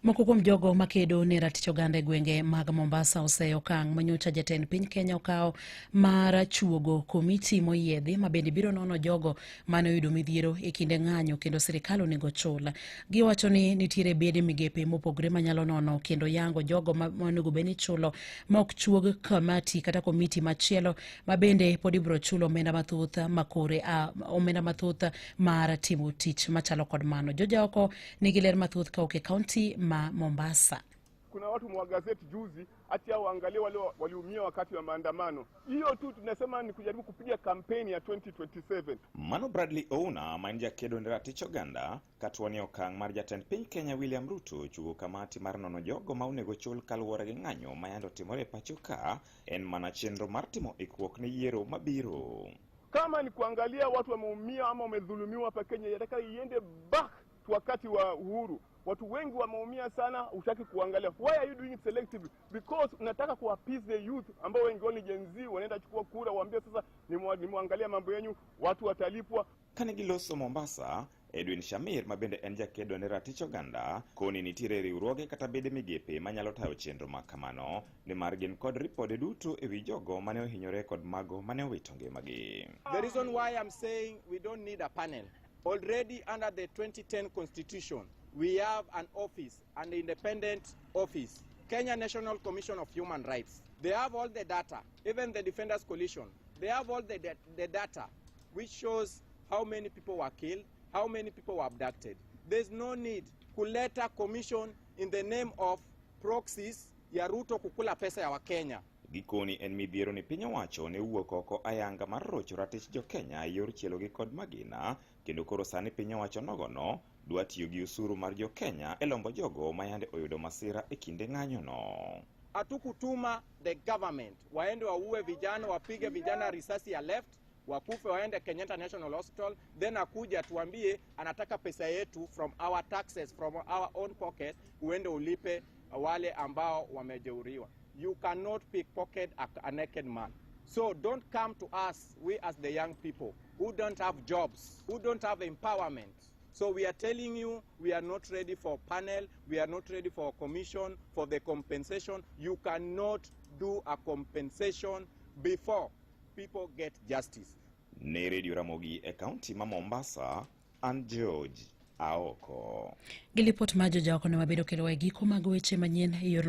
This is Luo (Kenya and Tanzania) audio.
Moko kuom jogo makedo ne ratich oganda e gwenge mag Mombasa oseyo okang' manyocha jatend piny Kenya okawo mar chuogo komiti moyiedhi ma bende biro nono jogo mane oyudo midhiero e kinde ng'anyo kendo sirikal onego chul. Giwacho ni nitiere bede migepe mopogore manyalo nono kendo yango jogo ma onego bed ni ichulo ma ok chuog kamati kata komiti machielo ma bende pod ibiro chulo omenda mathoth makore omenda mathoth mar timo tich machalo kod mano. Joja oko nigi ler mathoth kawuok e kaunti ma Mombasa. Kuna watu mwa gazeti juzi ati hao waangalie wale waliumia wakati wa maandamano. Hiyo tu tunasema ni kujaribu kupiga kampeni ya 2027. Mano Bradley Ouna ma en jakedo ne ratich oganda katuo ni okang' mar jatend piny Kenya William Ruto chugo kamati mar nono jogo ma onego chul kaluwore gi ng'anyo ma yande otimore e pacho ka en mana chenro mar timo ikruok ne yiero mabiro. Kama ni kuangalia watu wameumia ama wamedhulumiwa hapa Kenya, yataka iende back to wakati wa uhuru. Watu wengi wameumia sana, hutaki kuangalia. Why are you doing it selectively? Because unataka ku appease the youth ambao wengi wao ni Gen Z, wanaenda chukua kura, waambie sasa nimwangalia mambo yenyu, watu watalipwa. Kane giloso Mombasa, Edwin Shamir ma bende en jakedo ne ratich oganda koni nitiere riwruoge kata bede migepe manyalo tayo chenro ma kamano nimar gin kod ripode duto ewi jogo mane ohinyore kod mago mane owito ngimagi. The reason why I'm saying we don't need a panel, already under the 2010 Constitution, we have an office, an independent office, Kenya National Commission of Human Rights. They have all the data, even the Defenders Coalition. They have all the data which shows how many people were killed, how many people were abducted. There's no need kuleta commission in the name of proxies ya Ruto kukula pesa ya Wakenya. Gikoni en midhiero ni piny owacho ne owuok oko ayanga mar rocho ratich jokenya e yor chielogi kod magina kendo koro sani piny owacho nogono dwa tiyo gi osuru mar jokenya e lombo jogo ma yande oyudo masira e kinde ng'anyono. Hatukutuma the government waende waue vijana, wapige vijana risasi ya left, wakufe waende Kenyatta National Hospital, then akuja tuambie anataka pesa yetu from our taxes, from our own pocket, uende ulipe wale ambao wamejeruhiwa. You cannot pickpocket a naked man. So don't come to us, we as the young people who don't have jobs, who don't have empowerment. So we are telling you, we are not ready for panel, we are not ready for commission, for the compensation. You cannot do a compensation before people get justice. Ne Radio Ramogi e kaunti ma Mombasa, an George Aoko. Gi lipot mar Joja oko ne wabedo kelowa e giko mag weche manyien e yorno.